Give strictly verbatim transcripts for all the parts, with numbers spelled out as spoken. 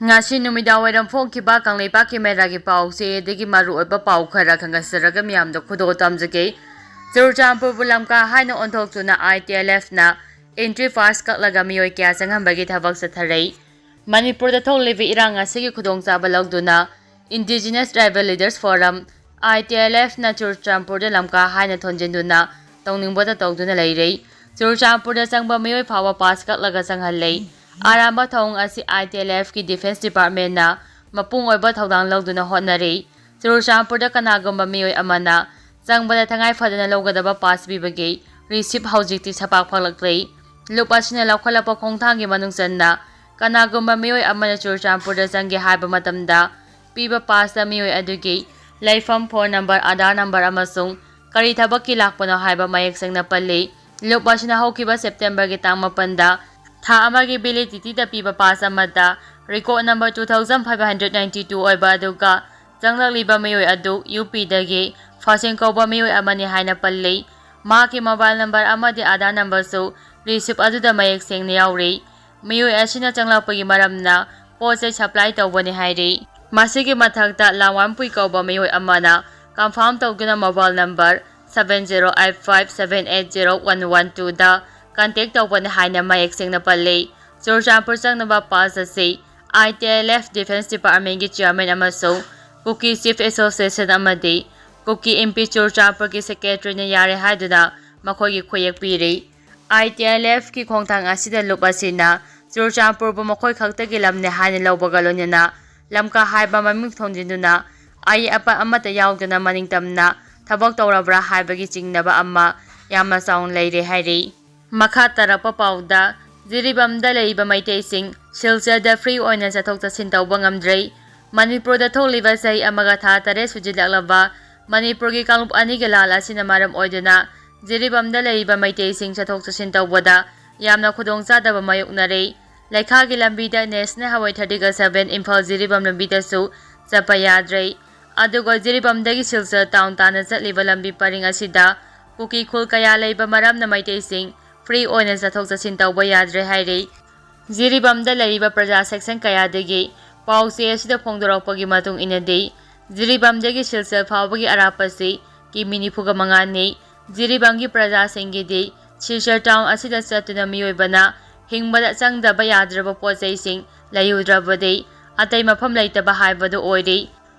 ꯉꯁꯤ ꯅꯨꯃꯤꯗꯥꯡꯋꯥꯏꯔꯝ ꯐꯣꯡꯈꯤꯕ ꯀꯪꯂꯩꯄꯥꯛꯀꯤ ꯃꯦꯔꯥꯒꯤ ꯄꯥꯎꯁꯦ ꯑꯗꯒꯤ ꯃꯔꯨꯑꯣꯏꯕ ꯄꯥꯎ ꯈꯔ ꯈꯪꯒꯠꯆꯔꯒ ꯃꯤꯌꯥꯝꯗ ꯈꯨꯗꯣꯜ ꯇꯝꯖꯒꯦ꯫ ꯆꯨꯔꯆꯥꯟꯄꯨꯔꯕꯨ ꯂꯝꯀꯥ ꯍꯥꯏꯅ ꯑꯣꯟꯊꯣꯛꯇꯨꯅ ꯑꯥꯏ ꯇꯤ ꯑꯦꯜ ꯑꯦꯐꯅ entry pass ꯀꯛꯂꯒ ꯃꯤꯑꯣꯏ ꯀꯌꯥ ꯆꯪꯍꯟꯕꯒꯤ ꯊꯕꯛ ꯆꯠꯊꯔꯛꯏ꯫ ꯃꯅꯤꯄꯨꯔꯗ ꯊꯣꯛꯂꯤꯕ ꯏꯔꯥꯡ ꯑꯁꯤꯒꯤ ꯈꯨꯗꯣꯡꯆꯥꯕ ꯂꯧꯗꯨꯅ Indigenous Tribal Leaders Forum, I T L F ꯅ ꯆꯨꯔꯆꯥꯟꯄꯨꯔꯗ ꯂꯝꯀꯥ ꯍꯥꯏꯅ ꯊꯣꯟꯖꯤꯟꯗꯨꯅ ꯇꯧꯅꯤꯡꯕꯇ ꯇꯧꯗꯨꯅ ꯂꯩꯔꯦ꯫ ꯆꯨꯔꯆꯥꯟꯄꯨꯔꯗ ꯆꯪꯕ ꯃꯤꯑꯣꯏ ꯐꯥꯎꯕ pass ꯀꯛꯂꯒ ꯆꯪꯍꯜꯂꯦ꯫ ꯑꯔꯥꯟꯕ ꯊꯧꯑꯣꯡ ꯑꯁꯤ I T L F ꯀꯤ Defence Department ꯅ ꯃꯄꯨꯡ ꯑꯣꯏꯕ ꯊꯧꯗꯥꯡ ꯂꯧꯗꯨꯅ ꯍꯣꯠꯅꯔꯤ꯫ ꯆꯨꯔꯆꯥꯟꯄꯨꯔꯗ ꯀꯅꯥꯒꯨꯝꯕ ꯃꯤꯑꯣꯏ ꯑꯃꯅ ꯆꯪꯕꯗ ꯇꯉꯥꯏ ꯐꯗꯅ ꯂꯧꯒꯗꯕ pass ꯄꯤꯕꯒꯤ receipt ꯍꯧꯖꯤꯛꯇꯤ ꯁꯄꯥꯛ ꯐꯥꯛꯂꯛꯂꯦ꯫ ꯂꯨꯞ ꯑꯁꯤꯅ ꯂꯧꯈꯠꯂꯛꯄ ꯈꯣꯡꯊꯥꯡꯒꯤ ꯃꯅꯨꯡ ꯆꯟꯅ ꯀꯅꯥꯒꯨꯝꯕ ꯃꯤꯑꯣꯏ ꯑꯃꯅ ꯆꯨꯔꯆꯥꯟꯄꯨꯔꯗ ꯆꯪꯒꯦ ꯍꯥꯏꯕ ꯃꯇꯝꯗ ꯄꯤꯕ pass ꯇ ꯃꯤꯑꯣꯏ ꯑꯗꯨꯒꯤ ꯂꯩꯐꯝ, phone number, Aadhaar number ꯑꯃꯁꯨꯡ ꯀꯔꯤ ꯊꯕꯛꯀꯤ ꯂꯥꯛꯄꯅꯣ ꯍꯥꯏꯕ ꯃꯌꯦꯛ ꯁꯦꯡꯅ ꯄꯜꯂꯤ꯫ ꯂꯨꯞ ꯑꯁꯤꯅ ꯍꯧꯈꯤꯕ September ꯒꯤ ꯇꯥꯡ ꯃꯥꯄꯟꯗ ꯊꯥ ꯑꯃꯒꯤ validity ꯗ ꯄꯤꯕ pass ꯑꯃꯗ record number two thousand five hundred ninety two ꯑꯣꯏꯕ ꯑꯗꯨꯒ ꯆꯪꯂꯛꯂꯤꯕ ꯃꯤꯑꯣꯏ ꯑꯗꯨ ꯌꯨ ꯄꯤ ꯗꯒꯤ ꯐꯥꯁꯤꯡ ꯀꯧꯕ ꯃꯤꯑꯣꯏ ꯑꯃꯅꯤ ꯍꯥꯏꯅ ꯄꯜꯂꯤ꯫ ꯃꯍꯥꯛꯀꯤ mobile number ꯑꯃꯗꯤ Aadhaar number ꯁꯨ receipt ꯑꯗꯨꯗ ꯃꯌꯦꯛ ꯁꯦꯡꯅ ꯌꯥꯎꯔꯤ꯫ ꯃꯤꯑꯣꯏ ꯑꯁꯤꯅ ꯆꯪꯂꯛꯄꯒꯤ ꯃꯔꯝꯅ ꯄꯣꯠ ꯆꯩ supply ꯇꯧꯕꯅꯤ ꯍꯥꯏꯔꯤ꯫ ꯃꯁꯤꯒꯤ ꯃꯊꯛꯇ ꯂꯥꯡꯋꯥꯟꯄꯨꯏ ꯀꯧꯕ ꯃꯤꯑꯣꯏ ꯑꯃꯅ confirm ꯇꯧꯗꯨꯅ mobile number seven zero eight five seven eight zero one one two ꯗ contact ꯇꯧꯕꯅꯤ ꯍꯥꯏꯅ ꯃꯌꯦꯛ ꯁꯦꯡꯅ ꯄꯜꯂꯤ꯫ ꯆꯨꯔꯆꯥꯟꯄꯨꯔ ꯆꯪꯅꯕ pass ꯑꯁꯤ I T L F Defence Department ꯀꯤ chairman ꯑꯃꯁꯨꯡ ꯀꯨꯀꯤ Chief Association ꯑꯃꯗꯤ ꯀꯨꯀꯤ ꯏꯝꯄꯤ ꯆꯨꯔꯆꯥꯟꯄꯨꯔꯒꯤ secretary ꯅ ꯌꯥꯔꯦ ꯍꯥꯏꯗꯨꯅ ꯃꯈꯣꯏꯒꯤ ꯈꯨꯌꯦꯛ ꯄꯤꯔꯤ꯫ I T L F ꯀꯤ ꯈꯣꯡꯊꯥꯡ ꯑꯁꯤꯗ ꯂꯨꯞ ꯑꯁꯤꯅ ꯆꯨꯔꯆꯥꯟꯄꯨꯔꯕꯨ ꯃꯈꯣꯏ ꯈꯛꯇꯒꯤ ꯂꯝꯅꯦ ꯍꯥꯏꯅ ꯂꯧꯕꯒ ꯂꯣꯏꯅꯅ ꯂꯝꯀꯥ ꯍꯥꯏꯕ ꯃꯃꯤꯡ ꯊꯣꯟꯖꯤꯟꯗꯨꯅ ꯑꯌꯦꯠ ꯑꯄꯟ ꯑꯃꯠꯇ ꯌꯥꯎꯗꯅ ꯃꯅꯤꯡ ꯇꯝꯅ ꯊꯕꯛ ꯇꯧꯔꯕ꯭ꯔꯥ ꯍꯥꯏꯕꯒꯤ ꯆꯤꯡꯅꯕ ꯑꯃ ꯌꯥꯝꯅ ꯆꯥꯎꯅ ꯂꯩꯔꯦ ꯍꯥꯏꯔꯤ꯫ ꯃꯈꯥ ꯇꯥꯔꯛꯄ ꯄꯥꯎꯗ, ꯖꯤꯔꯤꯕꯥꯝꯗ ꯂꯩꯔꯤꯕ ꯃꯩꯇꯩꯁꯤꯡ ꯁꯤꯜꯆꯔꯗ free ꯑꯣꯏꯅ ꯆꯠꯊꯣꯛ ꯆꯠꯁꯤꯟ ꯇꯧꯕ ꯉꯝꯗ꯭ꯔꯦ꯫ ꯃꯅꯤꯄꯨꯔꯗ ꯊꯣꯛꯂꯤꯕ ꯆꯍꯤ ꯑꯃꯒ ꯊꯥ ꯇꯔꯦꯠ ꯁꯨꯖꯤꯜꯂꯛꯂꯕ ꯃꯅꯤꯄꯨꯔꯒꯤ ꯀꯥꯡꯂꯨꯞ ꯑꯅꯤꯒꯤ ꯂꯥꯟ ꯑꯁꯤꯅ ꯃꯔꯝ ꯑꯣꯏꯗꯨꯅ ꯖꯤꯔꯤꯕꯥꯝꯗ ꯂꯩꯔꯤꯕ ꯃꯩꯇꯩꯁꯤꯡ ꯆꯠꯊꯣꯛ ꯆꯠꯁꯤꯟ ꯇꯧꯕꯗ ꯌꯥꯝꯅ ꯈꯨꯗꯣꯡꯆꯥꯗꯕ ꯃꯥꯌꯣꯛꯅꯔꯦ꯫ ꯂꯩꯈꯥꯒꯤ ꯂꯝꯕꯤꯗ National Highway thirty seven Imphal Jiribam ꯂꯝꯕꯤꯗꯁꯨ ꯆꯠꯄ ꯌꯥꯗ꯭ꯔꯦ꯫ ꯑꯗꯨꯒ ꯖꯤꯔꯤꯕꯥꯝꯗꯒꯤ ꯁꯤꯜꯆꯔ town ꯇꯥꯟꯅ ꯆꯠꯂꯤꯕ ꯂꯝꯕꯤ ꯄꯔꯤꯡ ꯑꯁꯤꯗ ꯀꯨꯀꯤ ꯈꯨꯜ ꯀꯌꯥ ꯂꯩꯕ ꯃꯔꯝꯅ ꯃꯩꯇꯩꯁꯤꯡ free ꯑꯣꯏꯅ ꯆꯠꯊꯣꯛ ꯆꯠꯁꯤꯟ ꯇꯧꯕ ꯌꯥꯗ꯭ꯔꯦ ꯍꯥꯏꯔꯤ꯫ ꯖꯤꯔꯤꯕꯥꯝꯗ ꯂꯩꯔꯤꯕ ꯄ꯭ꯔꯖꯥ ꯁꯦꯛꯁꯟ ꯀꯌꯥꯗꯒꯤ ꯄꯥꯎ ꯆꯦ ꯑꯁꯤꯗ ꯐꯣꯡꯗꯣꯔꯛꯄꯒꯤ ꯃꯇꯨꯡ ꯏꯟꯅꯗꯤ, ꯖꯤꯔꯤꯕꯥꯝꯗꯒꯤ ꯁꯤꯜꯆꯔ ꯐꯥꯎꯕꯒꯤ ꯑꯔꯥꯞꯄꯁꯤ ꯀꯤꯃꯤ ꯅꯤꯐꯨꯒ ꯃꯉꯥꯅꯤ꯫ ꯖꯤꯔꯤꯕꯥꯝꯒꯤ ꯄ꯭ꯔꯖꯥꯁꯤꯡꯒꯤꯗꯤ ꯁꯤꯜꯆꯔ ꯇꯥꯎꯟ ꯑꯁꯤꯗ ꯆꯠꯇꯨꯅ ꯃꯤꯑꯣꯏꯕꯅ ꯍꯤꯡꯕꯗ ꯆꯪꯗꯕ ꯌꯥꯗ꯭ꯔꯕ ꯄꯣꯠ ꯆꯩꯁꯤꯡ ꯂꯩꯔꯨꯗ꯭ꯔꯕꯗꯤ ꯑꯇꯩ ꯃꯐꯝ ꯂꯩꯇꯕ ꯍꯥꯏꯕꯗꯨ ꯑꯣꯏꯔꯤ꯫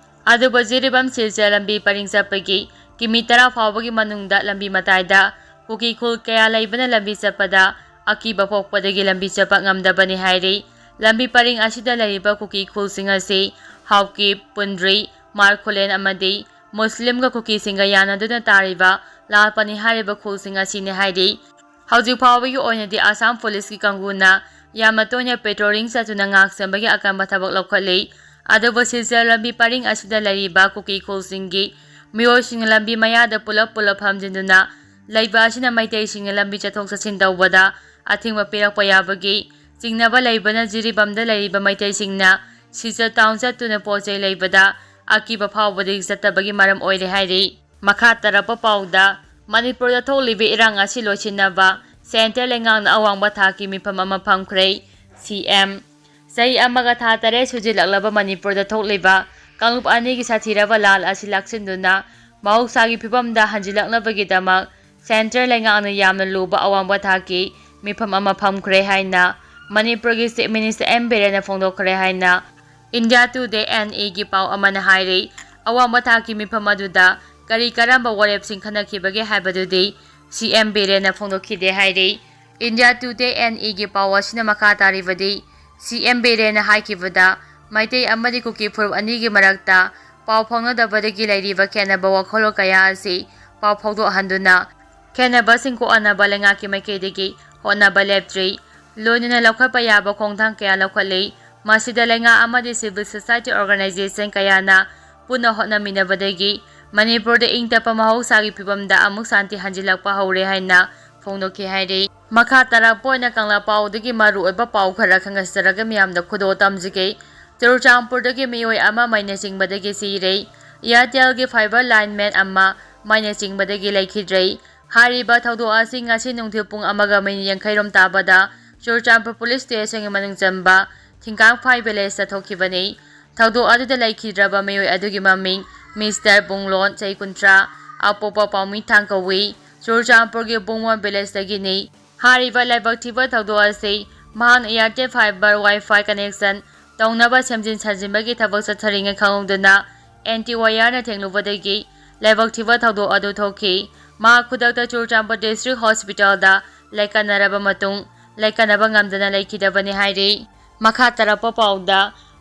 ꯑꯗꯨꯕꯨ ꯖꯤꯔꯤꯕꯥꯝ ꯁꯤꯜꯆꯔ ꯂꯝꯕꯤ ꯄꯔꯤꯡ ꯆꯠꯄꯒꯤ ꯀꯤꯃꯤ ꯇꯔꯥ ꯐꯥꯎꯕꯒꯤ ꯃꯅꯨꯡꯗ ꯂꯝꯕꯤ ꯃꯇꯥꯏꯗ ꯀꯨꯀꯤ ꯈꯨꯜ ꯀꯌꯥ ꯂꯩꯕꯅ ꯂꯝꯕꯤ ꯆꯠꯄꯗ ꯑꯀꯤꯕ ꯄꯣꯛꯄꯗꯒꯤ ꯂꯝꯕꯤ ꯆꯠꯄ ꯉꯝꯗꯕꯅꯤ ꯍꯥꯏꯔꯤ꯫ ꯂꯝꯕꯤ ꯄꯔꯤꯡ ꯑꯁꯤꯗ ꯂꯩꯔꯤꯕ ꯀꯨꯀꯤ ꯈꯨꯜꯁꯤꯡ ꯑꯁꯤ ꯍꯥꯎꯀꯤꯞ, ꯄꯨꯟꯗ꯭ꯔꯤ, ꯃꯥꯔꯈꯨꯂꯦꯟ ꯑꯃꯗꯤ ꯃꯨꯁꯂꯤꯝꯒ ꯀꯨꯀꯤꯁꯤꯡꯒ ꯌꯥꯅꯗꯨꯅ ꯇꯥꯔꯤꯕ ꯂꯥꯜꯄꯅꯤ ꯍꯥꯏꯔꯤꯕ ꯈꯨꯜꯁꯤꯡ ꯑꯁꯤꯅꯤ ꯍꯥꯏꯔꯤ꯫ ꯍꯧꯖꯤꯛ ꯐꯥꯎꯕꯒꯤ ꯑꯣꯏꯅꯗꯤ ꯑꯁꯥꯝ ꯄꯨꯂꯤꯁꯀꯤ ꯀꯥꯡꯕꯨꯅ ꯌꯥꯝꯅ ꯇꯣꯏꯅ ꯄꯦꯇ꯭ꯔꯣꯂꯤꯡ ꯆꯠꯇꯨꯅ ꯉꯥꯛ ꯁꯦꯟꯕꯒꯤ ꯑꯀꯟꯕ ꯊꯕꯛ ꯂꯧꯈꯠꯂꯤ꯫ ꯑꯗꯨꯕꯨ ꯁꯤꯜꯆꯔ ꯂꯝꯕꯤ ꯄꯔꯤꯡ ꯑꯁꯤꯗ ꯂꯩꯔꯤꯕ ꯀꯨꯀꯤ ꯈꯨꯜꯁꯤꯡꯒꯤ ꯃꯤꯑꯣꯏꯁꯤꯡꯅ ꯂꯝꯕꯤ ꯃꯌꯥꯗ ꯄꯨꯂꯞ ꯄꯨꯂꯞ ꯐꯝꯖꯤꯟꯗꯨꯅ ꯂꯩꯕ ꯑꯁꯤꯅ ꯃꯩꯇꯩꯁꯤꯡꯅ ꯂꯝꯕꯤ ꯆꯠꯊꯣꯛ ꯆꯠꯁꯤꯟ ꯇꯧꯕꯗ ꯑꯊꯤꯡꯕ ꯄꯤꯔꯛꯄ ꯌꯥꯕꯒꯤ ꯆꯤꯡꯅꯕ ꯂꯩꯕꯅ ꯖꯤꯔꯤꯕꯥꯝꯗ ꯂꯩꯔꯤꯕ ꯃꯩꯇꯩꯁꯤꯡꯅ ꯁꯤꯜꯆꯔ ꯇꯥꯎꯟ ꯆꯠꯇꯨꯅ ꯄꯣꯠ ꯆꯩ ꯂꯩꯕꯗ ꯑꯀꯤꯕ ꯐꯥꯎꯕꯗꯒꯤ ꯆꯠꯇꯕꯒꯤ ꯃꯔꯝ ꯑꯣꯏꯔꯦ ꯍꯥꯏꯔꯤ꯫ ꯃꯈꯥ ꯇꯥꯔꯛꯄ ꯄꯥꯎꯗ, ꯃꯅꯤꯄꯨꯔꯗ ꯊꯣꯛꯂꯤꯕ ꯏꯔꯥꯡ ꯑꯁꯤ ꯂꯣꯏꯁꯤꯟꯅꯕ ꯁꯦꯟꯇ꯭ꯔꯦꯜ ꯂꯩꯉꯥꯛꯅ ꯑꯋꯥꯡꯕ ꯊꯥꯛꯀꯤ ꯃꯤꯐꯝ ꯑꯃ ꯐꯝꯈ꯭ꯔꯦ꯫ ꯁꯤ ꯑꯦꯝ꯫ ꯆꯍꯤ ꯑꯃꯒ ꯊꯥ ꯇꯔꯦꯠ ꯁꯨꯖꯤꯜꯂꯛꯂꯕ ꯃꯅꯤꯄꯨꯔꯗ ꯊꯣꯛꯂꯤꯕ ꯀꯥꯡꯂꯨꯞ ꯑꯅꯤꯒꯤ ꯁꯥꯊꯤꯔꯕ ꯂꯥꯜ ꯑꯁꯤ ꯂꯥꯛꯁꯤꯟꯗꯨꯅ ꯃꯍꯧꯁꯥꯒꯤ ꯐꯤꯕꯝꯗ ꯍꯟꯖꯤꯜꯂꯛꯅꯕꯒꯤꯗꯃꯛ ꯁꯦꯟꯇ꯭ꯔꯦꯜ ꯂꯩꯉꯥꯛꯅ ꯌꯥꯝꯅ ꯂꯨꯕ ꯑꯋꯥꯡꯕ ꯊꯥꯛꯀꯤ ꯃꯤꯐꯝ ꯑꯃ ꯐꯝꯈ꯭ꯔꯦ ꯍꯥꯏꯅ ꯃꯅꯤꯄꯨꯔꯒꯤ ꯆꯤꯐ ꯃꯤꯅꯤꯁꯇꯔ ꯑꯦꯝ ꯕꯤꯔꯦꯟꯅ ꯐꯣꯡꯗꯣꯛꯈ꯭ꯔꯦ ꯍꯥꯏꯅ ꯏꯟꯗꯤꯌꯥ ꯇꯨꯗꯦ ꯑꯦꯟ ꯏꯒꯤ ꯄꯥꯎ ꯑꯃꯅ ꯍꯥꯏꯔꯤ꯫ ꯑꯋꯥꯡꯕ ꯊꯥꯛꯀꯤ ꯃꯤꯐꯝ ꯑꯗꯨꯗ ꯀꯔꯤ ꯀꯔꯝꯕ ꯋꯥꯔꯦꯞꯁꯤꯡ ꯈꯟꯅꯈꯤꯕꯒꯦ ꯍꯥꯏꯕꯗꯨꯗꯤ ꯁꯤ ꯑꯦꯝ ꯕꯤꯔꯦꯟꯅ ꯐꯣꯡꯗꯣꯛꯈꯤꯗꯦ ꯍꯥꯏꯔꯤ꯫ ꯏꯟꯗꯤꯌꯥ ꯇꯨꯗꯦ ꯑꯦꯟ ꯏꯒꯤ ꯄꯥꯎ ꯑꯁꯤꯅ ꯃꯈꯥ ꯇꯥꯔꯤꯕꯗꯤ, ꯁꯤ ꯑꯦꯝ ꯕꯤꯔꯦꯟꯅ ꯍꯥꯏꯈꯤꯕꯗ, ꯃꯩꯇꯩ ꯑꯃꯗꯤ ꯀꯨꯀꯤ ꯐꯨꯔꯨꯞ ꯑꯅꯤꯒꯤ ꯃꯔꯛꯇ ꯄꯥꯎ ꯐꯥꯎꯅꯗꯕꯗꯒꯤ ꯂꯩꯔꯤꯕ ꯈꯦꯠꯅꯕ ꯋꯥꯈꯜꯂꯣꯟ ꯀꯌꯥ ꯑꯁꯤ ꯄꯥꯎ ꯐꯥꯎꯗꯣꯛꯍꯟꯗꯨꯅ ꯈꯦꯠꯅꯕꯁꯤꯡ ꯀꯣꯛꯍꯟꯅꯕ ꯂꯩꯉꯥꯛꯀꯤ ꯃꯥꯏꯀꯩꯗꯒꯤ ꯍꯣꯠꯅꯕ ꯂꯦꯞꯇ꯭ꯔꯤ꯫ ꯂꯣꯏꯅꯅ ꯂꯧꯈꯠꯄ ꯌꯥꯕ ꯈꯣꯡꯊꯥꯡ ꯀꯌꯥ ꯂꯧꯈꯠꯂꯤ꯫ ꯃꯁꯤꯗ ꯂꯩꯉꯥꯛ ꯑꯃꯗꯤ ꯁꯤꯚꯤꯜ ꯁꯣꯁꯥꯏꯇꯤ ꯑꯣꯔꯒꯅꯥꯏꯖꯦꯁꯟ ꯀꯌꯥꯅ ꯄꯨꯟꯅ ꯍꯣꯠꯅꯃꯤꯟꯅꯕꯗꯒꯤ ꯃꯅꯤꯄꯨꯔꯗ ꯏꯪ ꯇꯞꯄ ꯃꯍꯧꯁꯥꯒꯤ ꯐꯤꯕꯝꯗ ꯑꯃꯨꯛ ꯁꯥꯟꯇꯤ ꯍꯟꯖꯤꯜꯂꯛꯄ ꯍꯧꯔꯦ ꯍꯥꯏꯅ ꯐꯣꯡꯗꯣꯛꯈꯤ ꯍꯥꯏꯔꯤ꯫ ꯃꯈꯥ ꯇꯥꯔꯛꯄ ꯑꯣꯏꯅ ꯀꯪꯂꯥ ꯄꯥꯎꯗꯒꯤ ꯃꯔꯨꯑꯣꯏꯕ ꯄꯥꯎ ꯈꯔ ꯈꯪꯍꯟꯖꯔꯒ ꯃꯤꯌꯥꯝꯗ ꯈꯨꯗꯣꯜ ꯇꯝꯖꯒꯦ꯫ ꯆꯨꯔꯆꯥꯟꯄꯨꯔꯗꯒꯤ ꯃꯤꯑꯣꯏ ꯑꯃ ꯃꯩꯅ ꯆꯤꯡꯕꯗꯒꯤ ꯁꯤꯔꯦ꯫ ꯏꯌꯥꯔꯇꯦꯜꯒꯤ ꯐꯥꯏꯕꯔ ꯂꯥꯏꯟꯃꯦꯟ ꯑꯃ ꯃꯩꯅ ꯆꯤꯡꯕꯗꯒꯤ ꯂꯩꯈꯤꯗ꯭ꯔꯦ꯫ ꯍꯥꯏꯔꯤꯕ ꯊꯧꯗꯣꯛ ꯑꯁꯤ ꯉꯁꯤ ꯅꯨꯡꯊꯤꯜ ꯄꯨꯡ ꯑꯃꯒ ꯃꯤꯅꯤꯠ ꯌꯥꯡꯈꯩ ꯔꯣꯝ ꯇꯥꯕꯗ ꯆꯨꯔꯆꯥꯟꯄꯨꯔ ꯄꯨꯂꯤꯁ ꯁ꯭ꯇꯦꯁꯟꯒꯤ ꯃꯅꯨꯡ ꯆꯟꯕ ꯊꯤꯡꯀꯥꯡꯐꯥꯏ ꯚꯤꯂꯦꯖꯇ ꯊꯣꯛꯈꯤꯕꯅꯤ꯫ ꯊꯧꯗꯣꯛ ꯑꯗꯨꯗ ꯂꯩꯈꯤꯗ꯭ꯔꯕ ꯃꯤꯑꯣꯏ ꯑꯗꯨꯒꯤ ꯃꯃꯤꯡ ꯃꯤꯁꯇꯔ ꯕꯨꯡꯂꯣꯟ, ꯆꯍꯤ ꯀꯨꯟꯊ꯭ꯔꯥ, ꯑꯄꯣꯛꯄ ꯄꯥꯎꯃꯤ ꯊꯥꯡ ꯀꯧꯏ꯫ ꯆꯨꯔꯆꯥꯟꯄꯨꯔꯒꯤ ꯕꯨꯡꯂꯣꯟ ꯚꯤꯂꯦꯖꯇꯒꯤꯅꯤ꯫ ꯍꯥꯏꯔꯤꯕ ꯂꯥꯏꯕꯛ ꯊꯤꯕ ꯊꯧꯗꯣꯛ ꯑꯁꯤ ꯃꯍꯥꯛꯅ Airtel Fiber Wi-Fi connection ꯇꯧꯅꯕ ꯁꯦꯝꯖꯤꯟ ꯁꯥꯖꯤꯟꯕꯒꯤ ꯊꯕꯛ ꯆꯠꯊꯔꯤꯉꯩ ꯈꯪꯍꯧꯗꯅ ꯑꯦꯟꯇꯤ ꯋꯥꯌꯔꯅ ꯊꯦꯡꯂꯨꯕꯗꯒꯤ ꯂꯥꯏꯕꯛ ꯊꯤꯕ ꯊꯧꯗꯣꯛ ꯑꯗꯨ ꯊꯣꯛꯈꯤ꯫ ꯃꯍꯥꯛ ꯈꯨꯗꯛꯇ ꯆꯨꯔꯆꯥꯟꯄꯨꯔ ꯗꯤꯁꯇ꯭ꯔꯤꯛ ꯍꯣꯁꯄꯤꯇꯥꯜꯗ ꯂꯥꯏꯀꯠꯅꯔꯕ ꯃꯇꯨꯡ ꯂꯥꯏꯀꯠꯅꯕ ꯉꯝꯗꯅ ꯂꯩꯈꯤꯗꯕꯅꯤ ꯍꯥꯏꯔꯤ꯫ ꯃꯈꯥ ꯇꯥꯔꯛꯄ ꯄꯥꯎꯗ,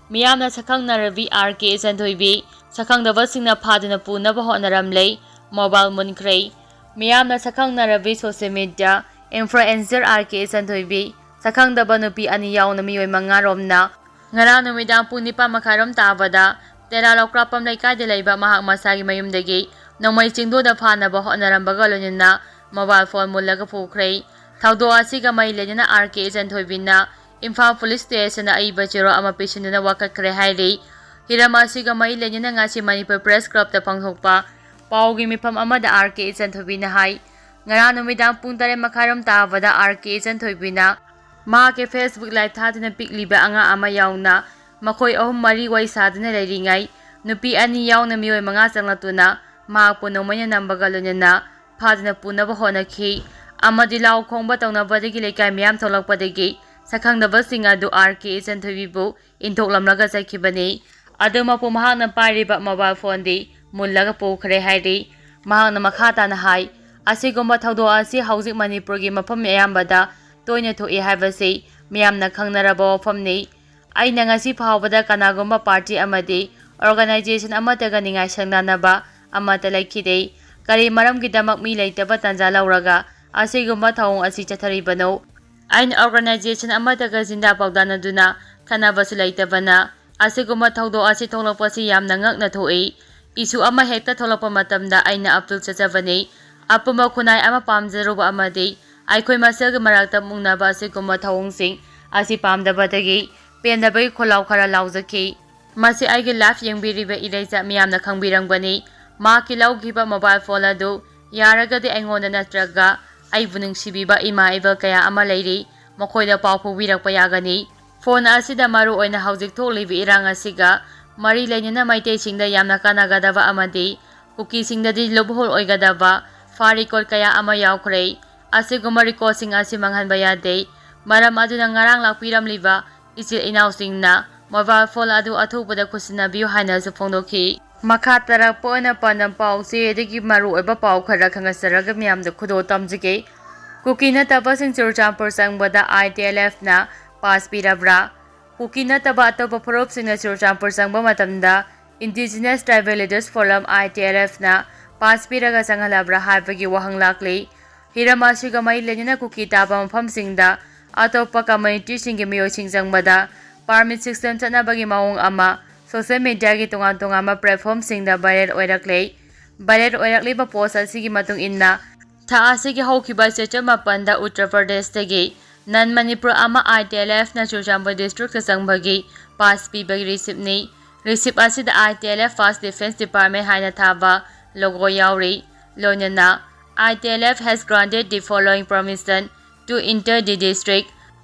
ꯃꯤꯌꯥꯝꯅ ꯁꯛꯈꯪꯅꯔꯕꯤ ꯑꯥꯔ ꯀꯦ ꯏꯆꯟꯊꯣꯏꯕꯤ ꯁꯛꯈꯪꯗꯕꯁꯤꯡꯅ ꯐꯥꯗꯨꯅ ꯄꯨꯅꯕ ꯍꯣꯠꯅꯔꯝꯂꯦ꯫ ꯃꯣꯕꯥꯏꯜ ꯃꯨꯟꯈ꯭ꯔꯦ꯫ ꯃꯤꯌꯥꯝꯅ ꯁꯛꯈꯪꯅꯔꯕꯤ ꯁꯣꯁꯤꯌꯦꯜ ꯃꯤꯗꯤꯌꯥ ꯏꯟꯐ꯭ꯂꯨꯑꯦꯟꯁꯔ ꯑꯥꯔ ꯀꯦ ꯏꯆꯟꯊꯣꯏꯕꯤ ꯁꯛꯈꯪꯗꯕ ꯅꯨꯄꯤ ꯑꯅꯤ ꯌꯥꯎꯅ ꯃꯤꯑꯣꯏ ꯃꯉꯥ ꯔꯣꯝꯅ ꯉꯔꯥꯡ ꯅꯨꯃꯤꯗꯥꯡ ꯄꯨꯡ ꯅꯤꯄꯥꯟ ꯃꯈꯥꯏꯔꯣꯝ ꯇꯥꯕꯗ ꯇꯦꯔꯥ ꯂꯧꯀ꯭ꯔꯥꯛꯄꯝ ꯂꯩꯀꯥꯏꯗ ꯂꯩꯕ ꯃꯍꯥꯛ ꯃꯁꯥꯒꯤ ꯃꯌꯨꯝꯗꯒꯤ ꯅꯣꯡꯃꯩ ꯆꯤꯡꯗꯣꯟꯗ ꯐꯥꯅꯕ ꯍꯣꯠꯅꯔꯝꯕꯒ ꯂꯣꯏꯅꯅ ꯃꯣꯕꯥꯏꯜ ꯐꯣꯟ ꯃꯨꯜꯂꯒ ꯄꯨꯈ꯭ꯔꯦ꯫ ꯊꯧꯗꯣꯛ ꯑꯁꯤꯒ ꯃꯔꯤ ꯂꯩꯅꯅ ꯑꯥꯔ ꯀꯦ ꯏꯆꯟꯊꯣꯏꯕꯤꯅ ꯏꯝꯐꯥꯜ ꯄꯨꯂꯤꯁ ꯁ꯭ꯇꯦꯁꯟꯗ ꯑꯏꯕ ꯆꯦꯔꯣꯜ ꯑꯃ ꯄꯤꯁꯤꯟꯗꯨꯅ ꯋꯥꯀꯠꯈ꯭ꯔꯦ ꯍꯥꯏꯔꯤ꯫ ꯍꯤꯔꯝ ꯑꯁꯤꯒ ꯃꯔꯤ ꯂꯩꯅꯅ ꯉꯁꯤ ꯃꯅꯤꯄꯨꯔ ꯄ꯭ꯔꯦꯁ ꯀ꯭ꯂꯕꯇ ꯄꯥꯡꯊꯣꯛꯄ ꯄꯥꯎꯒꯤ ꯃꯤꯐꯝ ꯑꯃꯗ ꯑꯥꯔ ꯀꯦ ꯏꯆꯟꯊꯣꯏꯕꯤꯅ ꯍꯥꯏ, ꯉꯔꯥꯡ ꯅꯨꯃꯤꯗꯥꯡ ꯄꯨꯡ ꯇꯔꯦꯠ ꯃꯈꯥꯏꯔꯣꯝ ꯇꯥꯕꯗ ꯑꯥꯔ ꯀꯦ ꯏꯆꯟꯊꯣꯏꯕꯤꯅ ꯃꯍꯥꯛꯀꯤ Facebook Live ꯊꯥꯗꯨꯅ ꯄꯤꯛꯂꯤꯕ ꯑꯉꯥꯡ ꯑꯃ ꯌꯥꯎꯅ ꯃꯈꯣꯏ ꯑꯍꯨꯝ ꯃꯔꯤ ꯋꯥꯔꯤ ꯁꯥꯗꯨꯅ ꯂꯩꯔꯤꯉꯩ ꯅꯨꯄꯤ ꯑꯅꯤ ꯌꯥꯎꯅ ꯃꯤꯑꯣꯏ ꯃꯉꯥ ꯆꯪꯂꯛꯇꯨꯅ ꯃꯍꯥꯛꯄꯨ ꯅꯣꯡꯃꯩꯅ ꯅꯝꯕꯒ ꯂꯣꯏꯅꯅ ꯐꯥꯗꯨꯅ ꯄꯨꯅꯕ ꯍꯣꯠꯅꯈꯤ ꯑꯃꯗꯤ ꯂꯥꯎ ꯈꯣꯡꯕ ꯇꯧꯅꯕꯗꯒꯤ ꯂꯩꯀꯥꯏ ꯃꯤꯌꯥꯝ ꯊꯣꯛꯂꯛꯄꯗꯒꯤ ꯁꯛꯈꯪꯗꯕꯁꯤꯡ ꯑꯗꯨ ꯑꯥꯔ ꯀꯦ ꯏꯆꯟꯊꯣꯏꯕꯤꯕꯨ ꯏꯟꯊꯣꯛꯂꯝꯂꯒ ꯆꯠꯈꯤꯕꯅꯤ꯫ ꯑꯗꯨꯃꯛꯄꯨ ꯃꯍꯥꯛꯅ ꯄꯥꯏꯔꯤꯕ ꯃꯣꯕꯥꯏꯜ ꯐꯣꯟꯗꯤ ꯃꯨꯜꯂꯒ ꯄꯨꯈ꯭ꯔꯦ ꯍꯥꯏꯔꯤ꯫ ꯃꯍꯥꯛꯅ ꯃꯈꯥ ꯇꯥꯅ ꯍꯥꯏ, ꯑꯁꯤꯒꯨꯝꯕ ꯊꯧꯗꯣꯛ ꯑꯁꯤ ꯍꯧꯖꯤꯛ ꯃꯅꯤꯄꯨꯔꯒꯤ ꯃꯐꯝ ꯑꯌꯥꯝꯕꯗ ꯇꯣꯏꯅ ꯊꯣꯛꯏ ꯍꯥꯏꯕꯁꯤ ꯃꯤꯌꯥꯝꯅ ꯈꯪꯅꯔꯕ ꯋꯥꯐꯝꯅꯤ꯫ ꯑꯩꯅ ꯉꯁꯤ ꯐꯥꯎꯕꯗ ꯀꯅꯥꯒꯨꯝꯕ ꯄꯥꯔꯇꯤ ꯑꯃꯗꯤ ꯑꯣꯔꯒꯅꯥꯏꯖꯦꯁꯟ ꯑꯃꯠꯇꯒ ꯅꯤꯡꯉꯥꯏ ꯁꯪꯗꯥꯅꯕ ꯑꯃꯠꯇ ꯂꯩꯈꯤꯗꯦ꯫ ꯀꯔꯤ ꯃꯔꯝꯒꯤꯗꯃꯛ ꯃꯤ ꯂꯩꯇꯕ ꯇꯥꯟꯖꯥ ꯂꯧꯔꯒ ꯑꯁꯤꯒꯨꯝꯕ ꯊꯧꯑꯣꯡ ꯑꯁꯤ ꯆꯠꯊꯔꯤꯕꯅꯣ? ꯑꯩꯅ ꯑꯣꯔꯒꯅꯥꯏꯖꯦꯁꯟ ꯑꯃꯠꯇꯒ ꯆꯤꯟꯗꯥ ꯄꯥꯎꯗꯥꯅꯗꯨꯅ ꯈꯟꯅꯕꯁꯨ ꯂꯩꯇꯕꯅ ꯑꯁꯤꯒꯨꯝꯕ ꯊꯧꯗꯣꯛ ꯑꯁꯤ ꯊꯣꯛꯂꯛꯄꯁꯤ ꯌꯥꯝꯅ ꯉꯛꯅ ꯊꯣꯛꯏ꯫ ꯏꯁꯨ ꯑꯃ ꯍꯦꯛꯇ ꯊꯣꯛꯂꯛꯄ ꯃꯇꯝꯗ ꯑꯩꯅ ꯑꯄꯤꯜ ꯆꯠꯆꯕꯅꯤ꯫ ꯑꯄꯨꯟꯕ ꯈꯨꯟꯅꯥꯏ ꯑꯃ ꯄꯥꯝꯖꯔꯨꯕ ꯑꯃꯗꯤ ꯑꯩꯈꯣꯏ ꯃꯁꯦꯜꯒꯤ ꯃꯔꯛꯇ ꯃꯨꯛꯅꯕ ꯑꯁꯤꯒꯨꯝꯕ ꯊꯧꯑꯣꯡꯁꯤꯡ ꯑꯁꯤ ꯄꯥꯝꯗꯕꯗꯒꯤ ꯄꯦꯟꯗꯕꯒꯤ ꯈꯣꯜꯂꯥꯎ ꯈꯔ ꯂꯥꯎꯖꯈꯤ꯫ ꯃꯁꯤ ꯑꯩꯒꯤ ꯂꯥꯏꯐ ꯌꯦꯡꯕꯤꯔꯤꯕ ꯏꯔꯩꯆꯥ ꯃꯤꯌꯥꯝꯅ ꯈꯪꯕꯤꯔꯝꯒꯅꯤ꯫ ꯃꯍꯥꯛꯀꯤ ꯂꯧꯈꯤꯕ ꯃꯣꯕꯥꯏꯜ ꯐꯣꯟ ꯑꯗꯨ ꯌꯥꯔꯒꯗꯤ ꯑꯩꯉꯣꯟꯗ ꯅꯠꯇ꯭ꯔꯒ ꯑꯩꯕꯨ ꯅꯨꯡꯁꯤꯕꯤꯕ ꯏꯃꯥ ꯏꯕꯜ ꯀꯌꯥ ꯑꯃ ꯂꯩꯔꯤ꯫ ꯃꯈꯣꯏꯗ ꯄꯥꯎ ꯐꯥꯎꯕꯤꯔꯛꯄ ꯌꯥꯒꯅꯤ꯫ ꯐꯣꯟ ꯑꯁꯤꯗ ꯃꯔꯨꯑꯣꯏꯅ ꯍꯧꯖꯤꯛ ꯊꯣꯛꯂꯤꯕ ꯏꯔꯥꯡ ꯑꯁꯤꯒ ꯃꯔꯤ ꯂꯩꯅꯅ ꯃꯩꯇꯩꯁꯤꯡꯗ ꯌꯥꯝꯅ ꯀꯥꯟꯅꯒꯗꯕ ꯑꯃꯗꯤ ꯀꯨꯀꯤꯁꯤꯡꯗꯗꯤ ꯂꯨꯞꯍꯣꯜ ꯑꯣꯏꯒꯗꯕ ꯐꯥ ꯔꯤꯀꯣꯔꯠ ꯀꯌꯥ ꯑꯃ ꯌꯥꯎꯈ꯭ꯔꯦ꯫ ꯑꯁꯤꯒꯨꯝꯕ ꯔꯤꯀꯣꯔꯠꯁꯤꯡ ꯑꯁꯤ ꯃꯥꯡꯍꯟꯕ ꯌꯥꯗꯦ꯫ ꯃꯔꯝ ꯑꯗꯨꯅ ꯉꯔꯥꯡ ꯂꯥꯛꯄꯤꯔꯝꯂꯤꯕ ꯏꯆꯤꯜ ꯏꯅꯥꯎꯁꯤꯡꯅ ꯃꯣꯕꯥꯏꯜ ꯐꯣꯟ ꯑꯗꯨ ꯑꯊꯨꯕꯗ ꯈꯨꯠꯁꯤꯟꯅꯕꯤꯌꯨ ꯍꯥꯏꯅꯁꯨ ꯐꯣꯡꯗꯣꯛꯈꯤ꯫ ꯃꯈꯥ ꯇꯥꯔꯛꯄ ꯑꯣꯏꯅ ꯄꯥꯟꯗꯝ ꯄꯥꯎ ꯆꯦ ꯑꯗꯒꯤ ꯃꯔꯨꯑꯣꯏꯕ ꯄꯥꯎ ꯈꯔ ꯈꯪꯍꯟꯖꯔꯒ ꯃꯤꯌꯥꯝꯗ ꯈꯨꯗꯣꯜ ꯇꯝꯖꯒꯦ꯫ ꯀꯨꯀꯤ ꯅꯠꯇꯕꯁꯤꯡ ꯆꯨꯔꯆꯥꯟꯄꯨꯔ ꯆꯪꯕꯗ ITLFꯅ ꯄꯥꯁ ꯄꯤꯔꯕ꯭ꯔꯥ? ꯀꯨꯀꯤ ꯅꯠꯇꯕ ꯑꯇꯣꯞꯄ ꯐꯨꯔꯨꯞꯁꯤꯡꯅ ꯆꯨꯔꯆꯥꯟꯄꯨꯔ ꯆꯪꯕ ꯃꯇꯝꯗ Indigenous Tribal Leaders Forum, ITLFꯅ ꯄꯥꯁ ꯄꯤꯔꯒ ꯆꯪꯍꯜꯂꯕ꯭ꯔꯥ ꯍꯥꯏꯕꯒꯤ ꯋꯥꯍꯪ ꯂꯥꯛꯂꯤ꯫ ꯍꯤꯔꯝ ꯑꯁꯤꯒ ꯃꯔꯤ ꯂꯩꯅꯅ ꯀꯨꯀꯤ ꯇꯥꯕ ꯃꯐꯝꯁꯤꯡꯗ ꯑꯇꯣꯞꯄ communityꯁꯤꯡꯒꯤ ꯃꯤꯑꯣꯏꯁꯤꯡ ꯆꯪꯕꯗ permit system ꯆꯠꯅꯕꯒꯤ ꯃꯑꯣꯡ ꯑꯃ social mediaꯒꯤ ꯇꯣꯉꯥꯟ ꯇꯣꯉꯥꯟꯕ platformꯁꯤꯡꯗ viral ꯑꯣꯏꯔꯛꯂꯦ꯫ Viral ꯑꯣꯏꯔꯛꯂꯤꯕ post ꯑꯁꯤꯒꯤ ꯃꯇꯨꯡ ꯏꯟꯅ, ꯊꯥ ꯑꯁꯤꯒꯤ ꯍꯧꯈꯤꯕ ꯆꯩꯆꯠ ꯃꯥꯄꯟꯗ ꯎꯠꯇꯔ ꯄ꯭ꯔꯗꯦꯁꯇꯒꯤ non Manipur ꯑꯃ ITLFꯅ ꯆꯨꯔꯆꯥꯟꯄꯨꯔ districtꯇ ꯆꯪꯕꯒꯤ pass ꯄꯤꯕꯒꯤ receiptꯅꯤ꯫ Receipt ꯑꯁꯤꯗ ITLF First Defence Department ꯍꯥꯏꯅ ꯊꯥꯕ logo ꯌꯥꯎꯔꯤ꯫ ꯂꯣꯏꯅꯅ, "ITLF has granted the following permission to enter the district,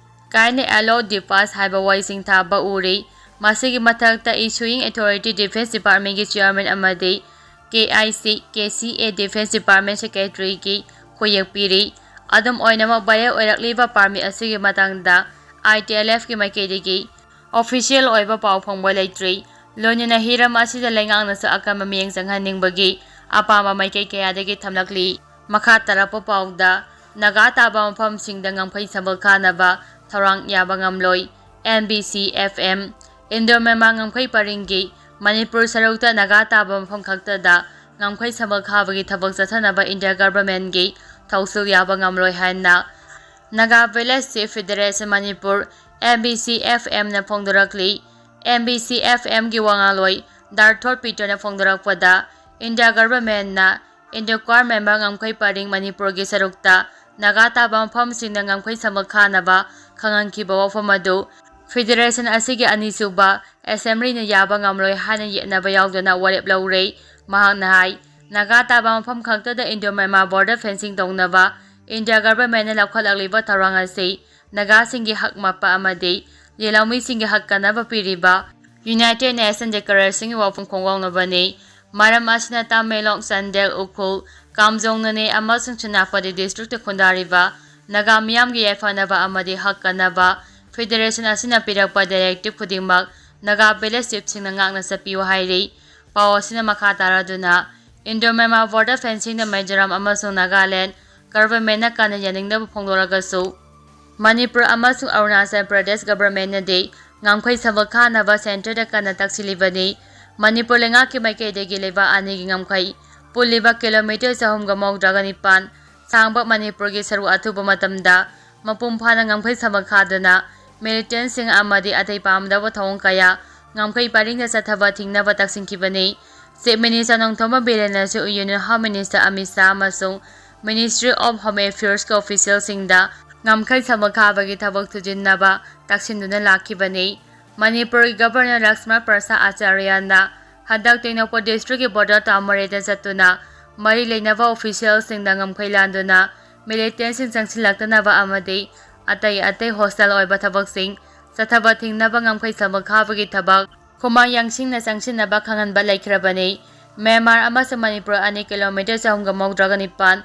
kindly allow the pass" ꯍꯥꯏꯕ ꯋꯥꯍꯩꯁꯤꯡ ꯊꯥꯕ ꯎꯔꯤ꯫ ꯃꯁꯤꯒꯤ ꯃꯊꯛꯇ issuing authority Defence Departmentꯀꯤ chairman ꯑꯃꯗꯤ KIC, KCA Defence Department secretaryꯒꯤ ꯈꯨꯌꯦꯛ ꯄꯤꯔꯤ꯫ ꯑꯗꯨꯝ ꯑꯣꯏꯅꯃꯛ, viral ꯑꯣꯏꯔꯛꯂꯤꯕ permit ꯑꯁꯤꯒꯤ ꯃꯇꯥꯡꯗ ITLFꯀꯤ ꯃꯥꯏꯀꯩꯗꯒꯤ official ꯑꯣꯏꯕ ꯄꯥꯎ ꯐꯪꯕ ꯂꯩꯇ꯭ꯔꯤ꯫ ꯂꯣꯏꯅꯅ ꯍꯤꯔꯝ ꯑꯁꯤꯗ ꯂꯩꯉꯥꯛꯅꯁꯨ ꯑꯀꯟꯕ ꯃꯤꯠꯌꯦꯡ ꯆꯪꯍꯟꯅꯤꯡꯕꯒꯤ ꯑꯄꯥꯝꯕ ꯃꯥꯏꯀꯩ ꯀꯌꯥꯗꯒꯤ ꯊꯝꯂꯛꯂꯤ꯫ ꯃꯈꯥ ꯇꯥꯔꯛꯄ ꯄꯥꯎꯗ, ꯅꯥꯒꯥ ꯇꯥꯕ ꯃꯐꯝꯁꯤꯡꯗ ꯉꯝꯈꯩ ꯁꯝꯕꯜ ꯈꯥꯅꯕ ꯊꯧꯔꯥꯡ ꯌꯥꯕ ꯉꯝꯂꯣꯏ꯫ NBCFM, ꯏꯟꯗꯣ ꯃ꯭ꯌꯥꯟꯃꯥꯔ ꯉꯝꯈꯩ ꯄꯔꯤꯡꯒꯤ ꯃꯅꯤꯄꯨꯔ ꯁꯔꯨꯛꯇ ꯅꯥꯒꯥ ꯇꯥꯕ ꯃꯐꯝ ꯈꯛꯇꯗ ꯉꯝꯈꯩ ꯁꯝꯕꯜ ꯈꯥꯕꯒꯤ ꯊꯕꯛ ꯆꯠꯊꯅꯕ ꯏꯟꯗꯤꯌꯥ governmentꯀꯤ ꯊꯧꯁꯤꯜ ꯌꯥꯕ ꯉꯝꯂꯣꯏ ꯍꯥꯏꯅ Naga Village Chief Federation Manipur, NBCFMꯅ ꯐꯣꯡꯗꯣꯔꯛꯂꯤ꯫ NBCFMꯒꯤ ꯋꯥꯉꯥꯡꯂꯣꯏ ꯗꯥꯔꯊꯣꯔ ꯄꯤꯇꯔꯅ ꯐꯣꯡꯗꯣꯔꯛꯄꯗ, ꯏꯟꯗꯤꯌꯥ governmentꯅ ꯏꯟꯗꯣ ꯀ꯭ꯋꯥꯔ ꯃꯦꯝꯕꯔ ꯉꯝꯈꯩ ꯄꯔꯤꯡ ꯃꯅꯤꯄꯨꯔꯒꯤ ꯁꯔꯨꯛꯇ ꯅꯥꯒꯥ ꯇꯥꯕ ꯃꯐꯝꯁꯤꯡꯗ ꯉꯝꯈꯩ ꯁꯝꯕꯜ ꯈꯥꯅꯕ ꯈꯪꯍꯟꯈꯤꯕ ꯋꯥꯐꯝ ꯑꯗꯨ Federation ꯑꯁꯤꯒꯤ ꯑꯅꯤꯁꯨꯕ Assemblyꯅ ꯌꯥꯕ ꯉꯝꯂꯣꯏ ꯍꯥꯏꯅ ꯌꯦꯠꯅꯕ ꯌꯥꯎꯗꯅ ꯋꯥꯔꯦꯞ ꯂꯧꯔꯦ꯫ ꯃꯍꯥꯛꯅ ꯍꯥꯏ, ꯅꯥꯒꯥ ꯇꯥꯕ ꯃꯐꯝ ꯈꯛꯇꯗ ꯏꯟꯗꯣ ꯃ꯭ꯌꯥꯟꯃꯥꯔ border fencing ꯇꯧꯅꯕ ꯏꯟꯗꯤꯌꯥ governmentꯅ ꯂꯧꯈꯠꯂꯛꯂꯤꯕ ꯊꯧꯔꯥꯡ ꯑꯁꯤ ꯅꯥꯒꯥꯁꯤꯡꯒꯤ ꯍꯛ ꯃꯄꯥ ꯑꯃꯗꯤ ꯂꯤꯂꯧꯃꯤꯁꯤꯡꯒꯤ ꯍꯛ ꯀꯟꯅꯕ ꯄꯤꯔꯤꯕ United Nations Declaration ꯒꯤ ꯋꯥꯐꯝ ꯈꯣꯡꯒꯥꯎꯅꯕꯅꯤ꯫ ꯃꯔꯝ ꯑꯁꯤꯅ ꯇꯃꯦꯡꯂꯣꯡ, ꯆꯥꯟꯗꯦꯜ, ꯎꯈ꯭ꯔꯨꯜ, ꯀꯥꯝꯖꯣꯡ, ꯅꯣꯅꯦ ꯑꯃꯁꯨꯡ ꯁꯦꯅꯥꯄꯇꯤ district ꯇ ꯈꯨꯟꯗꯥꯔꯤꯕ ꯅꯥꯒꯥ ꯃꯤꯌꯥꯝꯒꯤ ꯌꯥꯏꯐꯅꯕ ꯑꯃꯗꯤ ꯍꯛ ꯀꯟꯅꯕ Federation ꯑꯁꯤꯅ ꯄꯤꯔꯛꯄ directive ꯈꯨꯗꯤꯡꯃꯛ ꯅꯥꯒꯥ village chief ꯁꯤꯡꯅ ꯉꯥꯛꯅ ꯆꯠꯄꯤꯌꯨ ꯍꯥꯏꯔꯤ꯫ ꯄꯥꯎ ꯑꯁꯤꯅ ꯃꯈꯥ ꯇꯥꯔꯗꯨꯅ, Indo Myanmar border fencing ꯗ ꯃꯤꯖꯣꯔꯥꯝ ꯑꯃꯁꯨꯡ ꯅꯥꯒꯥꯂꯦꯟ government ꯅ ꯀꯟꯅ ꯌꯥꯅꯤꯡꯗꯕ ꯐꯣꯡꯗꯣꯔꯛꯂꯒꯁꯨ, ꯃꯅꯤꯄꯨꯔ ꯑꯃꯁꯨꯡ ꯑꯔꯨꯅꯥꯆꯜ ꯄ꯭ꯔꯗꯦꯁ government ꯅꯗꯤ ꯉꯝꯈꯩ ꯁꯝꯕꯜ ꯈꯥꯅꯕ centre ꯗ ꯀꯟꯅ ꯇꯛꯁꯤꯜꯂꯤꯕꯅꯤ꯫ ꯃꯅꯤꯄꯨꯔ ꯂꯩꯉꯥꯛꯀꯤ ꯃꯥꯏꯀꯩꯗꯒꯤ ꯂꯩꯕꯥꯛ ꯑꯅꯤꯒꯤ ꯉꯝꯈꯩ ꯄꯨꯜꯂꯤꯕ kilometre ꯆꯍꯨꯝꯒ ꯃꯧꯗ꯭ꯔꯥꯒ ꯅꯤꯄꯥꯟ ꯁꯥꯡꯕ ꯃꯅꯤꯄꯨꯔꯒꯤ ꯁꯔꯨꯛ ꯑꯊꯨꯕ ꯃꯇꯝꯗ ꯃꯄꯨꯡ ꯐꯥꯅ ꯉꯝꯈꯩ ꯁꯝꯕꯜ ꯈꯥꯗꯨꯅ militant ꯁꯤꯡ ꯑꯃꯗꯤ ꯑꯇꯩ ꯄꯥꯝꯗꯕ ꯊꯧꯑꯣꯡ ꯀꯌꯥ ꯉꯝꯈꯩ ꯄꯔꯤꯡꯗ ꯆꯠꯊꯕ ꯊꯤꯡꯅꯕ ꯇꯛꯁꯤꯟꯈꯤꯕꯅꯤ꯫ Chief Minister Nongthombam ꯕꯤꯔꯦꯟꯅꯁꯨ Union Home Minister Amit Shah ꯑꯃꯁꯨꯡ Ministry of Home Affairs ꯀꯤ official ꯁꯤꯡꯗ ꯉꯝꯈꯩ ꯁꯝꯕꯜ ꯈꯥꯕꯒꯤ ꯊꯕꯛ ꯊꯨꯖꯤꯟꯅꯕ ꯇꯛꯁꯤꯟꯗꯨꯅ ꯂꯥꯛꯈꯤꯕꯅꯤ꯫ ꯃꯅꯤꯄꯨꯔꯒꯤ Governor ꯂꯛꯁꯃꯟ ꯄ꯭ꯔꯁꯥꯗ ꯑꯆꯥꯔꯌꯅ ꯍꯟꯗꯛ ꯇꯦꯡꯅꯧꯄꯜ district ꯀꯤ border ꯇꯥꯃꯣꯔꯦꯗ ꯆꯠꯇꯨꯅ ꯃꯔꯤ ꯂꯩꯅꯕ official ꯁꯤꯡꯗ ꯉꯝꯈꯩ ꯂꯥꯟꯗꯨꯅ militant ꯁꯤꯡ ꯆꯪꯁꯤꯜꯂꯛꯇꯅꯕ ꯑꯃꯗꯤ ꯑꯇꯩ ꯑꯇꯩ hostile ꯑꯣꯏꯕ ꯊꯕꯛꯁꯤꯡ ꯆꯠꯊꯕ ꯊꯤꯡꯅꯕ ꯉꯝꯈꯩ ꯁꯝꯕꯜ ꯈꯥꯕꯒꯤ ꯊꯕꯛ ꯈꯨꯃꯥꯡ ꯌꯥꯡꯁꯤꯡꯅ ꯆꯪꯁꯤꯟꯅꯕ ꯈꯪꯍꯟꯕ ꯂꯩꯈ꯭ꯔꯕꯅꯤ꯫ ꯃ꯭ꯌꯥꯟꯃꯥꯔ ꯑꯃꯁꯨꯡ ꯃꯅꯤꯄꯨꯔ ꯑꯅꯤ kilometre ꯆꯍꯨꯝꯒ ꯃꯧꯗ꯭ꯔꯥꯒ ꯅꯤꯄꯥꯟ